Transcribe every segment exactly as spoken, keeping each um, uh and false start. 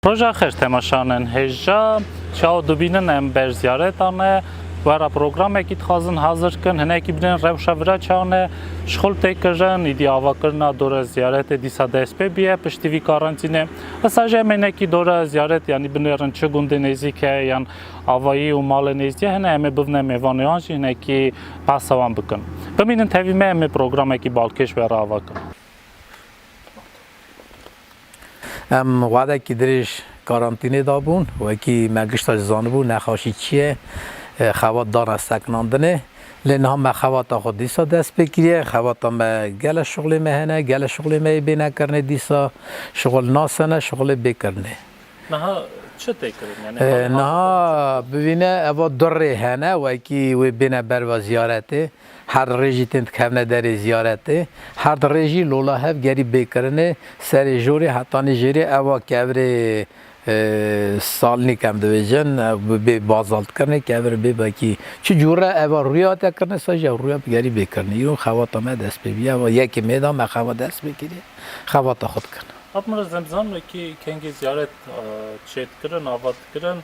Roja xêr temaşanên hêja, çawa dibînin em ber ziyaretan e, wera programekî dixwazin hazir kin, hinekî bidin rewşa vira çawa ne, şixul tê kirin, îdî avakirina dora ziyaretê dîsa dest pê biye, piştî vî karantînê. Esa jî em hinekî dora ziyaret, yanî binêrin çi gundê nêzîk e, yan avayî û malê nêzî ye, hene em ê bivne mêvanê wan jî hinekî behsa wan bikin. Bimînin tevî me, em ê programekî balkêş wera ava kin. Em wadekî dirêj karantînê de bûn, wekî me gişta jî zanibû, nexweşî çi ye, e, xebat dane sekinandinê. Lê niha me xebata xwe dîsa dest pê kiriye, xebata me gele şixulê me hene, gele şixulê me yê bê nekirinê dîsa, şixul nasene, şixulê bê kirinê. Niha çi tê kirin? Yani E, niha bivîne eva du rê hene, wekî wê bêne berva ziyaretê. Her rê jî tên dikevne derê ziyaretê. Her di rê jî lola hev gerî bê kirinê. Serê jorê hetanî jêrê eva kevirê, e, salnîk em dibêjin, e, bi bê bazalt kirinê, kevir bê bekî. Çi cûre eva rûya te kirinê, sa jî ev rûya bi gerî bê kirinê. Îro xewata me dest pê bîye, eva yekê mê de me xewa dest pê kiriye. Xewata xwe dikin. Hat min re zemzan wekî kengê ziyaret, e, çê dikirin, ava dikirin.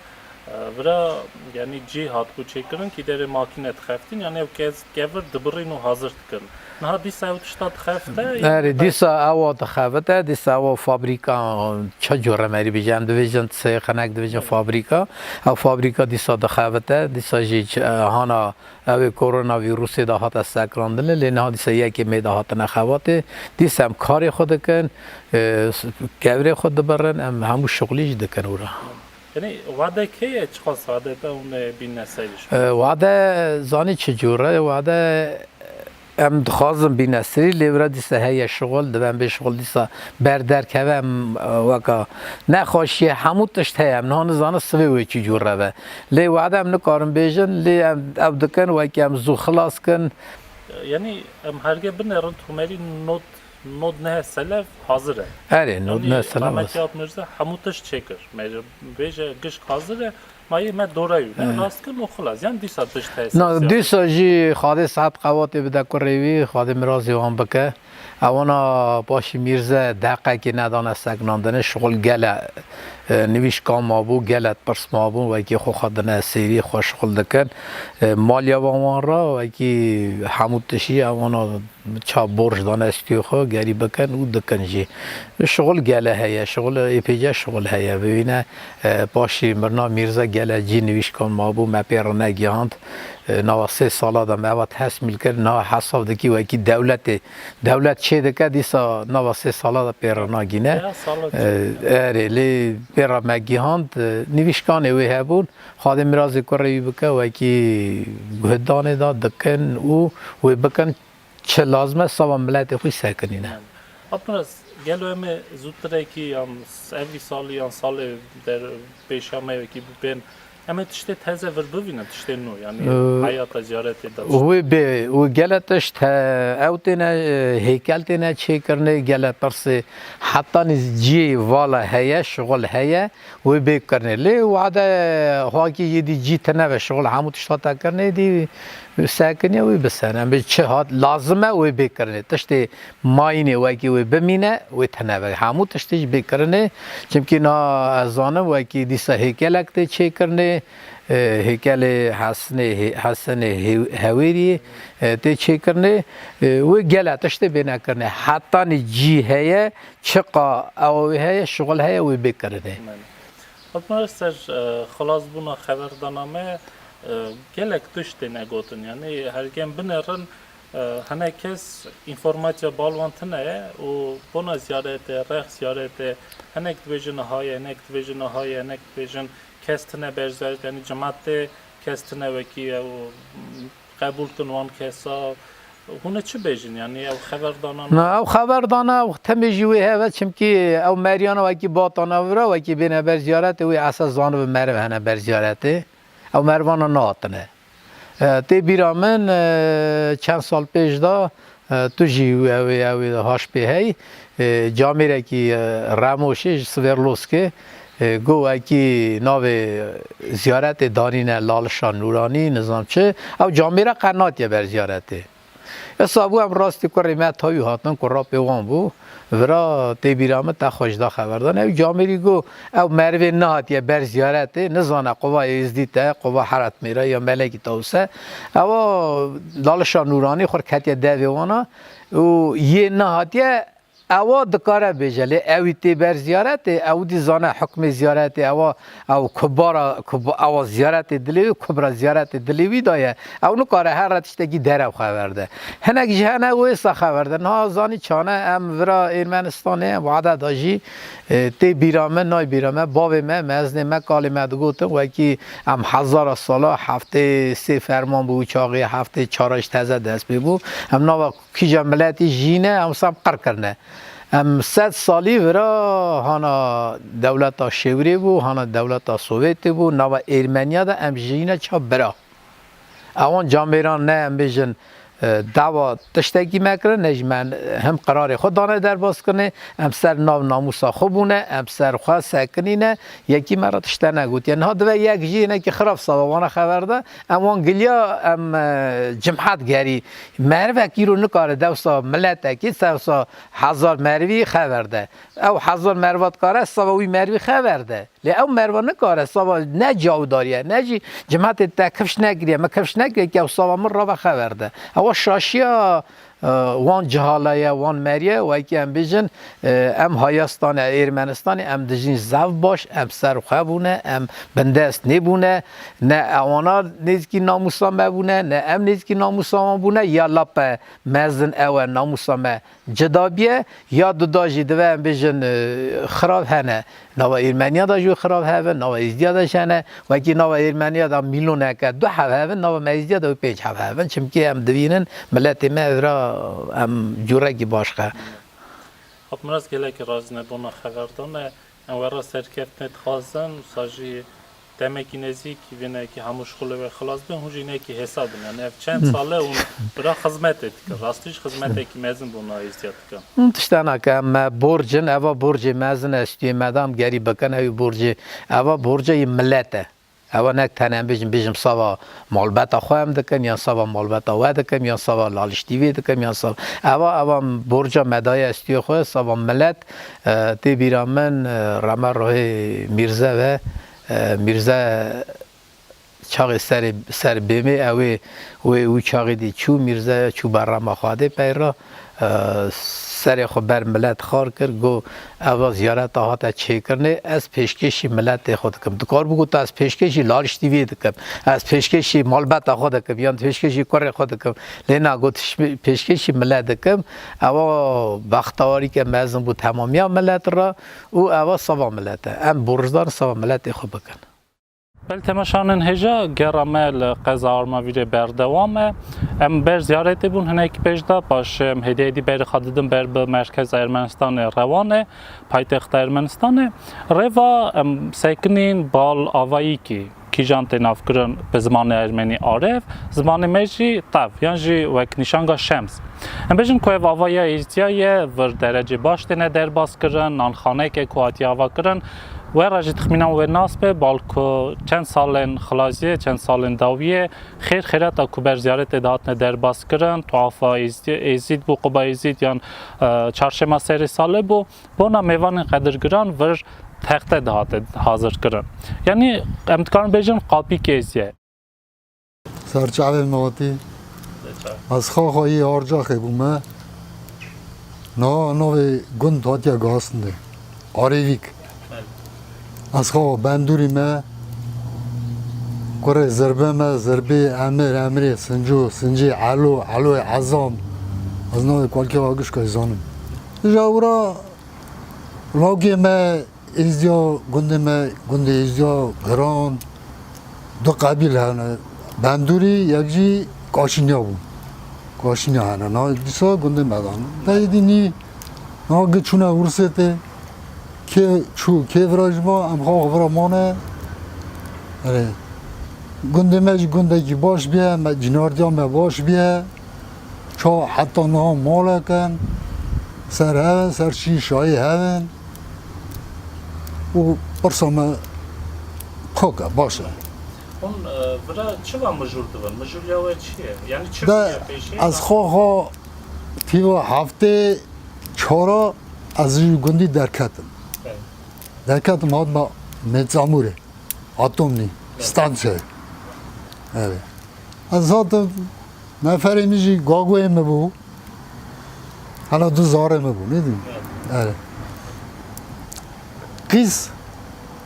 E, vira, yanî cî hatibû çêkirin kî derê makîne dixeftîn, yanî ew kes kevir dibirîn û hazir dikirin. Niha dîsa ew tişta dixefte, Erê, dîsa ewa dixevite, dîsa ewa fabrîka, çi cure merî bêje, em dibêjin sêxinek, dibêjin fabrîka. Ew fabrîka dîsa dixevite, dîsa jî ç-, e, hana ew ê koronavîrusê de hate sekrandine, lê niha dîsa yekê mê de hatine xebatê. Dîsa em karê xwe dikin, e, s-, kevirê xwe dibirin, em hemû şixulî jî dikin wira. Yanî wadek heye, çiqas wadek e hûn ê bîne serî? E, wade zanî çi cûre, wade em dixwazin bîne serî, lê wira dîsa heye şixul, divem bê şixul dîsa ber derkeve em, e, weka nexweşiye, hemû tişt heye, em niha nizanin sivê wê çi cûre be. Lê wade em nikarin bêjin, lê em ew dikin, wekî em zû xilas kin. Yanî em herge binêrin tomerî nod nod neh selev hazir e. Erê, nod neh selev hazir. Rahmetî Ap Mirze hemû tişt çêkir. Me bêje gişk hazir e, ma yê me dore yû. Ne rast kir û xilas. Yan dîsa tişt heye ser Na, siyasî. Dîsa jî Xadê saet qewatê bide kurê wî, Xadê mirazê wan bike. Ewana paşî Mîrze deqekê nedane sekinandinê, şixul gele, e, nivîşkan mabû, gele pirs mabû, wekî xwe xwe dine sêrî, xwe şixul dikin. E, maliya wan wan re, wekî hemû tişî ewana ça borc dane stûyê xwe gerî bikin û dikin jî. Şixul gele heye, şixul êpêce şixul heye. Bibîne, e, paşî mirina Mîrze gele cî nivîşkan mabû, me pê re negihand. E, nava sê sala de me eva tesmîl kir, niha hesab dikî wekî dewletê, dewlet çê dike, dîsa nava sê sala de pê re nagîne. Ya, sala E, çê. Erê, lê pê re me gihand, e, nivîşkanê wê hebûn, Xadê mirazê kurê wî bike, wekî guhdanê de dikin û wê bikin. Çi lazim e sava miletê xwe sekinîne. Yanî, Abdulaz, gelo em ê zûtirekî yan s-, evî salî yan salê der pêşa me wekî bibên, em ê tiştê teze vir bivînin, tiştê nû, yanî Ee, heyata ziyaretê de. Wê bê, wê gele tişt he, ew têne, e, hêkel têne çêkirinê, gele pirsê, hetanî cî vala heye, şixul heye, wê bê kirinê. Lê wade xwakî yê dî cî tine ve, şixul hemû tişta te kirinê dî, sekiniye wê biserin. Em bê çi hat lazim e, wê bê kirinê. Tiştê mayînê wekî wê bimîne, wê tine ve. Hemû tiştê jî bê kirinê. Çimkî na ez zanim wekî dîsa hêkelek tê çêkirinê, e, hêkelê Hesinê, He-, Hesenê He-, Hewêriyê, e, tê çêkirinê. E, wê gele tiştê bê nekirinê. Hetanî cî heye, çiqa ew wê heye, şixul heye, wê bê kirinê. Belê. Hikûmet ser, e, xilasbûna xeberdana me, e, gelek tişt têne gotin. Yanî hergem binêrin, e, hinek kes înformatiya bal wan tune ye û bona ziyaretê, rex ziyaretê, hinek dibêjin niha ye, hinek dibêjin niha ye, hinek dibêjin kes tine ber ziyaret, yanî cimatê kes tine wekî ye û qebûl kin wan kesa. Hûn ê çi bêjin? Yanî ew xeberdana Na, ew xeberdana, ew temê jî wê heve, çimkî ew meriyana wekî batana vira, wekî bêne ber ziyaretê, wê esas zanibe meriv hene ber ziyaretê. Ew merivana nehatine. E, tê bîra min, e, çend sal pêş de, e, tu jî ew ê, ew ê haş pê hey, e, camêrekî, e, Remoşê ji Sverdlovskê, e, go wekî navê ziyaretê danîne Lalişa Nûranî, nizam çi. Ew camêre qe natiye ber ziyaretê. Esa bû em rastî kurê me tawî hatin ku rapê wan bû. Vira tê bîra min te xwe ji da xeber dan. Ew camêrî got, ew merivê nehatiye ber ziyaretê, nizane qova Êzdî te, qova Heratmêra ya Melekî Tawse. Ewa dalişa nûranî xwe ketiye devê wana û yê nehatiye, ewa dikare bêje, lê ewî tê ber ziyaretê, ew dî zane hukmê ziyaretê, ewa Ew kubara, kub-, ewa ziyaretê dilê wî, kubra ziyaretê dilê wî daye. Ew nikare here tiştekî derew xeber de. Hinek ji hene wêsa xeber de. Niha zanî çane em vira Êrmenistanê, wade da jî, e, tê bîra me, nay bîra me, bavê me, mezinê me, kalê me digotin, wekî em hezara sala heftê sê ferman bû, çaxê heftê çara jî teze dest pê bû. Em nava Kîja miletî jî ne, em wisa em qir kirine. Em sed salî vira hana dewleta Şêwirê bû, hana dewleta Sovêtê bû, nava Êrmeniya de em jî ne ça bira. Ewan camêran ne em bêjin, e, dawa tiştekî me kirin, ne jî me him qirarê xwe dane derbas kirinê, em ser nav namûsa xwe bûne, em ser xwe sekinîne, yekî me re tişte negotiye. Niha dive yek jî hinekî xirab sava wana xeber de, Em wan giliya, em, e, cimhet gerî. Merivek îro nikare dewsa miletekî, dewsa hezar merivî xever de. Ew hezar meriva dikare sava wî merivî xever de. Lê ew meriva nikare sava ne cawdariye, ne jî cimhetê te kifş nekiriye, me kifş nekiriye ki ew sava min rave xever de. Ewa şaşiya, e, wan cihalaye, wan meriye, wekî em bêjin, e, em hayastane Êrmenistanê, em dijîn zaf baş, em ser xwe bûne, em bindest nêbûne, ne ewana nêzîkî namûsa me bûne, ne em nêzîkî namûsa wan bûne, ya lape mezin ew e, namûsa me cida biye, ya duda jî dive em bêjin, e, xirav hene. Nava Êrmeniya da jî xirav hevin, nava Êzdiya da jî hene. Wekî nava Êrmeniya da mîloneke du hev hevin, nava me Êzdiya da wî pênc hev hevin. Çimkî em divînin miletê me vira em cûrekî baş xe. Xapmiraz gelekî razî ne bona xeberdane. Em we re serkeftinê dixwazin, wisa jî demekî nêzîk vînekî hemû şixulê we xilas bin, hûn jî hinekî hêsa bin. Yani ev çend sal e hûn bira xizmetê dikin. Rastî jî xizmetekî mezin bo nava Êzdiya dikin. Hûn tiştena ke em me borc in, eva borcê mezin e, stûyê me de em gerî bikin, ew borcê, eva borcê yê milet e. Ewa nek tenê em bêjin, bêjim sava malbeta xwe em dikim, yan sava malbeta we dikim, yan sava Laliş T V dikim, yan sava, ewa, ewa borca me daye stûyê xwe, sava milet, e, tê bîra min, e, reme rohê Mîrze ve, e, Mîrze çaxê serê, ser bêmê, ew ê, wê û çaxê dî çû, Mîrze çû berrama Xwedê peyra, e, serê xwe ber milet xar kir, got, eva ziyareta hate çêkirinê, ez pêşkêşî miletê xwe dikim. Dikar bû got, ez pêşkêşî Laliş T V dikim, ez pêşkêşî malbeta xwe dikim, yan pêşkêşî kurê xwe dikim. Lê na got, "Pêşkêşî milet dikim." Ewa bextewarîke mezin bû temamiya milet re û ewa sava milet e. Em borcdar sava miletê xwe bikin. Belê temaşevanên hêja, gera me li qeza Armavîrê berdewam e. Em ber ziyaretê bûn hinekî pêş de, paşê em hêdî hêdî berê xwe didin ber bi merkeza Ermenistanê Rewanê, paytexta Ermenistanê. Rêva em sekinîn bal avayîkî, kîjan tê navkirin bi zimanê ermenî arev, zimanê me jî tev, yan jî wek nîşanga şems. Em bêjin ku ev avaya Êzdiya ye, vir derecê baş têne derbas kirin, nanxaneyeke ku hatiye ava kirin, we re jî texmînan wê nas be, balku çend salên xilaziyê, çend salên dawiyê, xêr xêreta ku ber ziyaretê dihatine derbas kirin, tuafa Êzî-, Êzîd bû, Quba Êzîd yan, e, çarşema serê salê bû, bona mêvanên qedirgiran vir texte dihate hazir kirin. Yanî em dikarin bêjin qapî Êzdiye. Serçavê Miwatî. Ez xaxa yê Arcaxê bûme. Niha navê gund hatiye Gasindê. Arêvîk. Ez xaxa Bendûrî me. Kurê Zirbê me, Zirbê Emir, Emirê Sinco, Sincê Elo, Eloyê Ezam. Ez navê kalkê wa gişka zanim. Ji ewra lawkê me Êzdiya gundê me, gundê Êzdiya giran, du qebîl hene. Bendûrî, yek jî Kaşînya bû. Kaşînya hene. Na dîsa gundê me dan. Te êdî nî, na gi çûne Hursêtê. Kê çû, kê vira ji ma, em xwe vira mane. Erê. Gundê me jî gundekî baş bîye, me cînardiya me baş bîye. Ça heta niha malek in, ser hev in, ser şî şayî hev in û pirsa me pok e, baş e. Hûn, e, vira çi va mijûl dibin? Mijûliya we çi ye? Yanî çi bûye pêşî? Ez xwe xwe tîva heftê çara Ez ji gundî derketim. Belê. Derketim, hatime Mêtsamûrê, atomî, belê, stansiyeyê. Evet. Ez hatim, neferê min jî gagoyê min bû. Hela du zarê min bû, ne dî? Evet. Evet. Qîz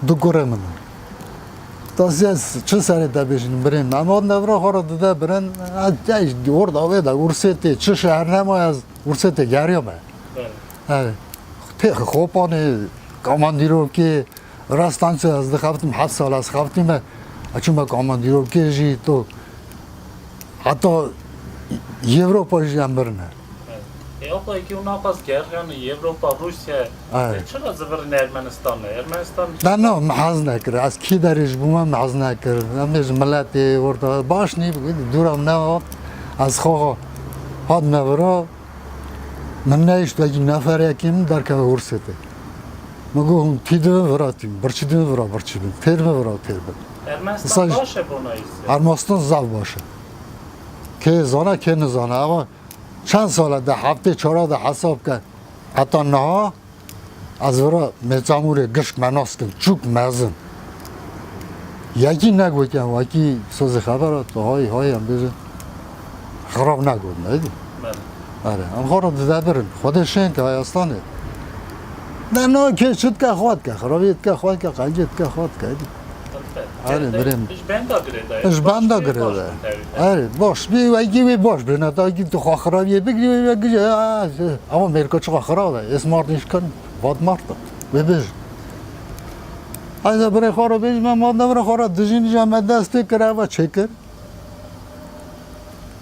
du kurê min in. Tasî ez çi serê te bêjînim birê min? Em hatine vira xwe re dide birin, ez tey orda wê de Ursêtê, çi şehr nema ez Ursêtê geriyame. Evet. Evet. Têxi Xopanê, komandîrokê, Rastance ez dixebtim, heft sal ez xebtîme. Ez çûme komandîrokê jî to. Heta Ewropa jî em birine. Ê, apa, êkî û naqas geriyan Ewropa, Rûsya, Evet. Ê, çira zivirine Ermenistanê? Ermenistan Na, na, min hez nekir. Ez kî derê jî bûme, min hez nekir. Em ê ji miletê orada baş nî, dûra min ne, ez xwe hatime vira. Min nehişt wekî neferekî min derkeve Ursêtê. Min got, hûn tî dibin vira tî bin, birçî dibin vira birçî bin, têr bin vira têr bin. Ermenistan Misal baş e bona îsê? Ermenistan zaf baş e. Kê zana, kê nizana. Ama çend sale de, heftê çara de hesab ke. Heta niha Ez vira Mêçamûrê gişk me nas kim, çûk mezin. Yekî negotiyan, wekî sozê xebera tu hay hay em bêjin. Xirab negotin, êdî. Belê. Erê, em xwe re didebirin. Xwedê şên ke, hay aslanê. Ne, no, kê çi dike xwe dike, xirabiyê dike xwe dike, qencê dike xwe dike, êdî. Erê, birê min. Ji benda girêdayê. Ji benda girêdayê. Erê, baş. Bî wekî wê baş bê. Ne, ta kî tu xwe xirabiyê bigirî, wê, wê gije, a, a, ama Mêrka çiqa xirab e. Ês Mardin şikin, vat Marta. Wê bêj. Ayza birê xwe re bêj, me manda birê xwe re dijî nîja me dest pê kir, eva çêkir.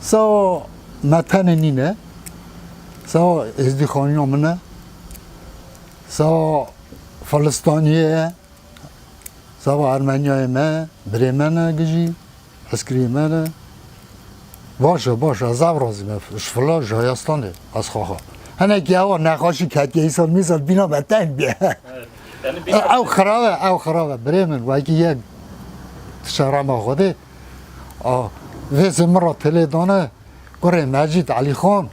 Sawa me tenê nîne. Sawa êzdîxaniya min e. Sawa Filistaniyê ye. Sava Ermeniyayê me, birê me ne gijî, eskeriyê me ne. Baş e, baş e, ez ev razî me, ji fila ji Hayastan de, ez xwexa. Hinekî ewa nexweşî ketiye, îsal mîsal bîna me teng bîye. Evet. Yani bir Ew xirab e, ew xirab e, birê min, wekî yek tişe rema Xwedê, a, vêsê min re têlê dane, Kurê Mecîd Elîxan,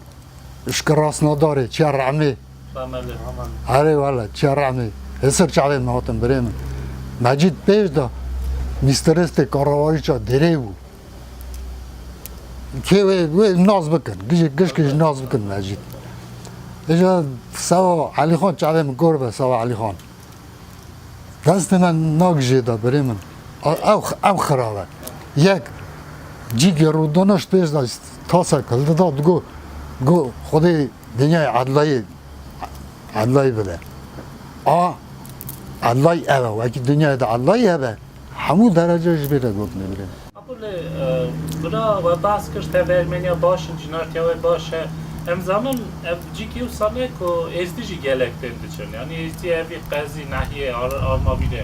ji Kirasnadarê, çiya Remê. Remeli. Erê wele, çiya Remê. Hêsir çavê me hatin birê min. Mecîd pêş de mîsteristê karawayîça derê bû. Kê wê, wê nas bikin. Gijê, gişkê ji nas bikin Mecîd. Êja Sewa Elîxan çavê min kor be, Sewa Elîxan. Destê me nagijê de birê min. A, ew, ew xirab e. Yek, cîkê rûdona ji pêş de tasek hildida digo, go, Xwedê dinyayê edlayê, edlayê bide. A, edlay ev e. Wekî dinyayê de edlayê hebe, hemû derece ji bê re gotinê birê min. Apo lê, e, bira we behs kir, tev Ermeniya baş in, cinartiya we baş e. Em zanin, ev cîkî wisa ne ku Êzdî jî gelek tên diçin. Yanî Êzdî evî qezî, nehiyê, Ar-, Armavîrê.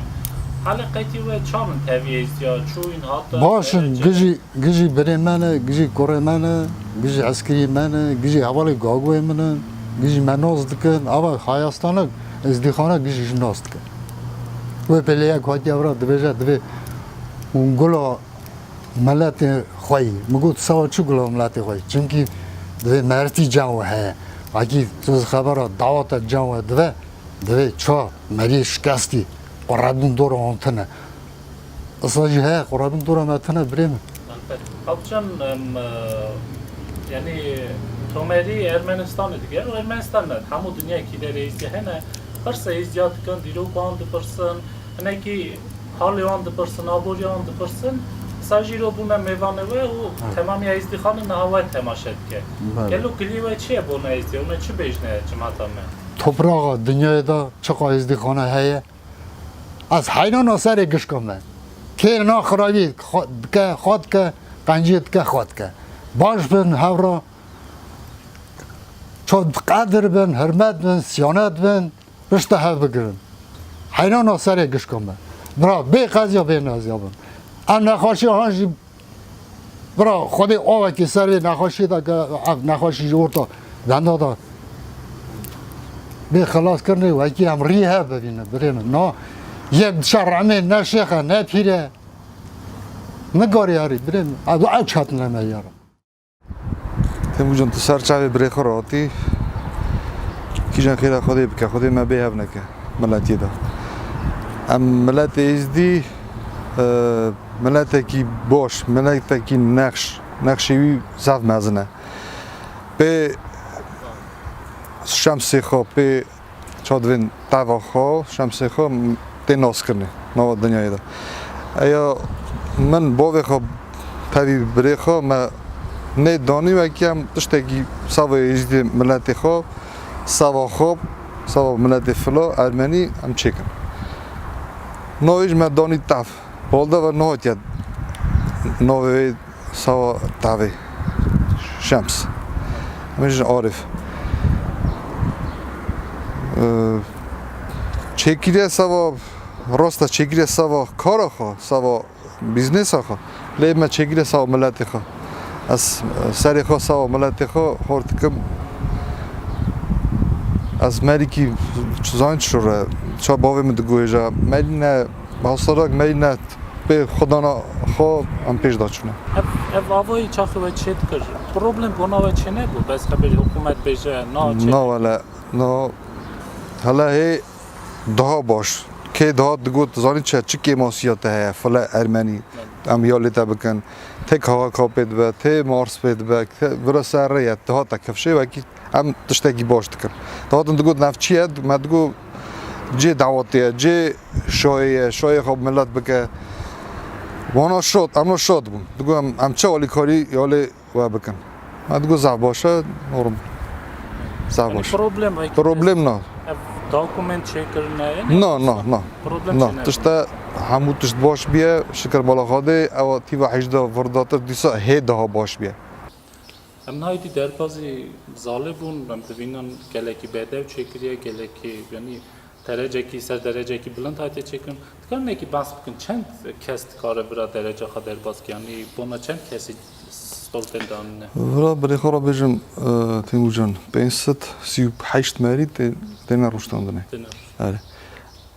Hale qetî we çan in tevî Êzdiya? Çûyîn, hatin, Baş in, gijî, gijî birê me ne, gijî kurê me ne, gijî eskerî me ne, gijî hevalê gagwê min in, gijî me nas dikin. Ava Hayastanek, Êzdîxanek gijî ji nas dikin. Wê pêlê yek hatiye vira dibêje, divê hûn gula Miletê xwe yî. Min got, "Sawa çi gula miletê xwe yî?" Çimkî divê mertî cem we heye. Wekî tu xebera dawata cem we dive, divê ça meriyê şikestî, qurebûn dora hon tine. Isla jî heye, qurebûn dora me tine birê min. Elbet. Kapçan, em, e, yani Tomerî Ermenistanê digere û Ermenistan ne. Hemû dinyayê kî derê Êzdî hene. Pirsa Êzdiya dikin, dîroka wan dipirsin. Hinekî halê wan dipirsin, aboriya wan dipirsin. Sa jî ro bûne mêvanê we û Evet. temamiya Êzdîxanê niha we temaşe dike. Belê. Gelo gilî we çi ye bona Êzdiya? Hûn ê çi bêjne cimata me? Topraxa dinyayê de çiqa Êzdîxane heye? Ez heyrana serê gişka me. Kê na xirabî xwe dike, xwe dike, qencî dike, xwe dike. Baş bin, hevra, ço qedir bin, hirmet bin, siyanet bin. Pişta hev bigirin. Heyrana serê gişka me. Bira, bê qeziya bê neziya bin. Em nexweşiya han jî, bira, Xwedê avekî ser vê nexweşiyê de ke ev nexweşî ji orta benda de bê xilaskirinê wekî em rî hev bibînin, birê min. Na, yek dişe remê ne şêx e, ne pîr e. Nikarî herî, birê min. Ev, ew çetine me yarim. Têmûcan, tu ser çavê birê xwe re hatî. Kîjan xêra Xwedê bike, Xwedê me bê hev neke miletiyê de. Em miletê Êzdî, e, miletekî baş, miletekî nexş, nexşê wî zaf mezin e. Pê şemsê xwe, pê çadivên teva xwe, şemsê xwe tê naskirinê nava dinyayê de. Eya min bavê xwe tevî birê xwe me nê danî wekî em tiştekî sava Êzdî miletê xwe, sava xwe, sava miletê filo, ermenî em çêkin. Navê jî me danî tev. Balde ve nehatiye navê wê sawa tavê. Şems. Em jî Arif. Ee, çêkiriye sava, rasta çêkiriye sava kara xwe, sava biznesa xwe. Lê me çêkiriye sava miletê xwe. Ez, e, serê xwe sava miletê xwe hor dikim. Ez merîkî zayn çi re, ça bavê min diguhêja, merî ne, hastarak merî ne, pê xwedana xwe em pêş de çûne. Ev, ev avayî çaxê we çê dikir. Problem bona we çê nebû. Bes xeberî hikûmet bêje, na çê. Na wele, na. Hele hê daha baş. Kê daha digot, zanî çi, çi kêmasiya te heye, file ermenî. Em ya lê te bikin. Tê K H K pê dibe, tê Mars pê dibe, tê vira ser rê ye, diha te kifşê wekî em tiştekî baş dikin. Dihatin digot, nav çi ye? Me digot, cê dawetê ye, cê şoyê ye, şoyê xwe milet bike. Wana şot, em no şot bûn. Digot, em, em çi alîkarî ya lê we bikin. Me digot, zaf baş e, norm. Zaf Yani baş. Problem wekî Problem na. Ev dokument çêkirine, yani No, no, no. Problem No, çêne. Tişte hemû tişt baş biye, şikir mala Xwedê, ewa tîva hejda virdatir dîsa hê daha baş biye. Em nayî derbazî zalê bûn, em divînin gelekî bedew çêkiriye, gelekî, yanî derecekî, ser derecekî bilind hatiye çêkirin. Dikarin nekî behs bikin, çend kes dikare vira dereca xwe derbas ke, yanî bona çend kesî stolpên danine? Vira birê xwe re bêjim, e, Tîmûcan, pênc sed sî û heşt merî tê-, têne rûştandinê. Têne rûştandinê. Erê.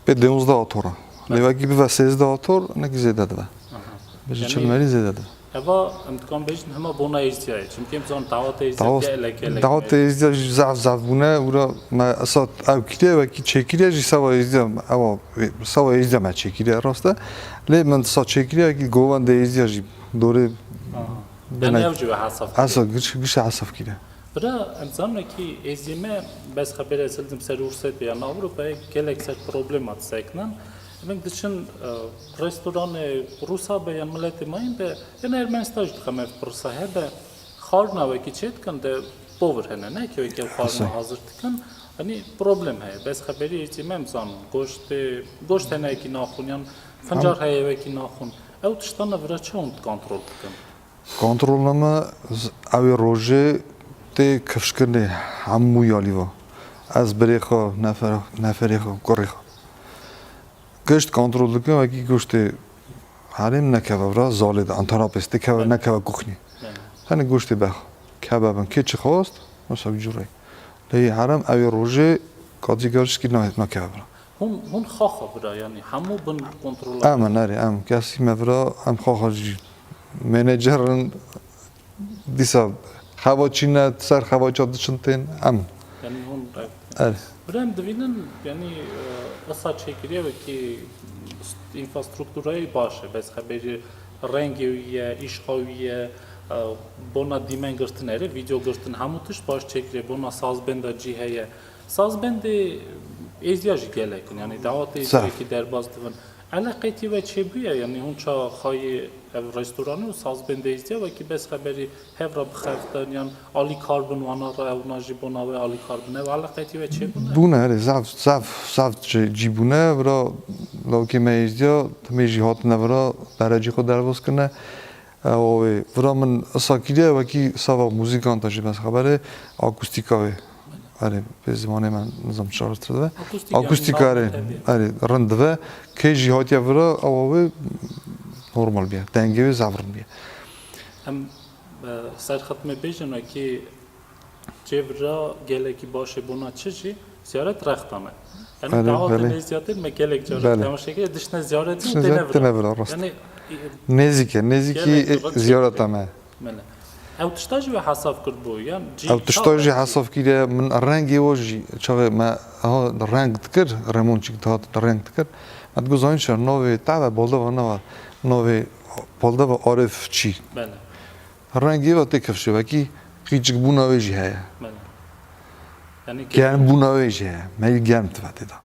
Pê dêwozda atora. Lê Evet. wekî bive sêzdeh ator, nekî zêde dibe. Aha. Bêjin Yani çil merî zêde dibe. Eva, em dikan bêjin hema bona êzdiyayê. Çimkî em zan dawata êzdiya Dawat-, gelek, gelek dawata me. êzdiya jî zaf, zaf bûne. Ura me esa ew kiriye, wekî çêkiriye jî sava êzdiya, ewa, sava êzdiya me çêkiriye, rast e. Lê min sa çêkiriye, wekî govendê êzdiya jî dorê Aha. bine. Yani ev jî we hesaf Esa kiriye. giş-, gişe hesaf kiriye. Bira, em zanin wekî êziyê me, bes xeberê ez hildim ser Rûsya ya Ewropayê gelek ser problema diseknin. Em diçin, e, restoranê Rûsa be yan miletê mayîn be, yan Ermenistan jî dixem ev pirsa hebe, xwarina wekî çê dikin de bovir hene, ne ki wekî ev xwarina Asay. hazir dikin, hani problem heye. Bes xeberî êziyê me em zanin. Goştê, goşt hene wekî naxwin, yan fincar Em heye wekî naxwin. Ew tiştana vira çi hûn kontrol dikin? Kontrolname z-, ew ê rojê tê kifşkirinê hemû yalî va. Ez birê xwe, nefer-, neferê xwe, kurê xwe. Gişt kontrol dikin, wekî goştê herêm nekeve vira, zalê de, antanapês tê keve, Evet. nekeve kuxnî. Evet. Tenê goştê bex, keve bin, kê çi xwast, wisa wî cûrê. Lê herêm ew ê rojê kadî gerşkî na-, nakeve vira. Hûn, hûn xaxa bira, yanî hemû bin kontrola. Em in, erê, em kesî me vira, em xaxa jî menecer in, dîsa xebaçî ne, ser xebaça diçin tên, em. Yanî hûn, Erê. Bira em divînin, yanî, e, esa çêkiriye wekî înfrastrukturayê baş e, bes xeberî rengê wî ye, îşqa wî ye, e, bona dîmen girtin erê, vîdeo girtin, hemû tişt baş çêkiriye, bona sazbenda cî heye. Sazbendê êzdiya jî gelek in, yanî dawetê Zaf. êzdiya wekî derbas dibin. Eleqetî we çêbûye, yanî hûn ça xayê ev restoranê û sazbendê êzdiya wekî bes xeberî hev re bixeftin, yan alîkar bin wana re, ewna jî bona we alîkar bin, ew eleqetî we çêbûne? Bûne, erê, zaf, zaf, zaf cî, cî bûne, vira lawkê me êzdiya, timê jî hatine vira, derecî xwe derbas kirine. Ew wê, vira min esa kiriye wekî sava muzîkan te jî bes xeberê, akustîka wê. Erê, pê zimanê me nizam çi rasttir dibe. Akustîk yani Akustîka, erê, erê, rind dibe. Kê jî hatiye vira, ewa wê normal biye. Dengê wê zaf rind biye. Em, e, ser xetmê bêjin wekî çêvira gelekî baş e bona çi jî ziyaret rextan e. Yani Belê, dawetê belê. nêziyatê me gelek cara Belê. temaşe kiriye, dişne ziyaret Dişne ziyaret têne vira, rast. Yani, e, Nêzîk e, nêzîkî, gelek e, rind ziyareta çêkiriye. me. Belê. Ew tişta jî we hesab kiribû, yan cî Ew tişta jî hesab kiriye, min rengê we jî çavê me ha reng dikir, remonçîk dihat reng dikir. Me digot zanî çi navê te ve baldeva ne ve, navê baldeva Arif çî. Bele, Rengê ve tê kifşê vekî qîçik bûna wê jî heye. bele. Yani Germ bûna wê jî heye. Me yî germ dive tê de.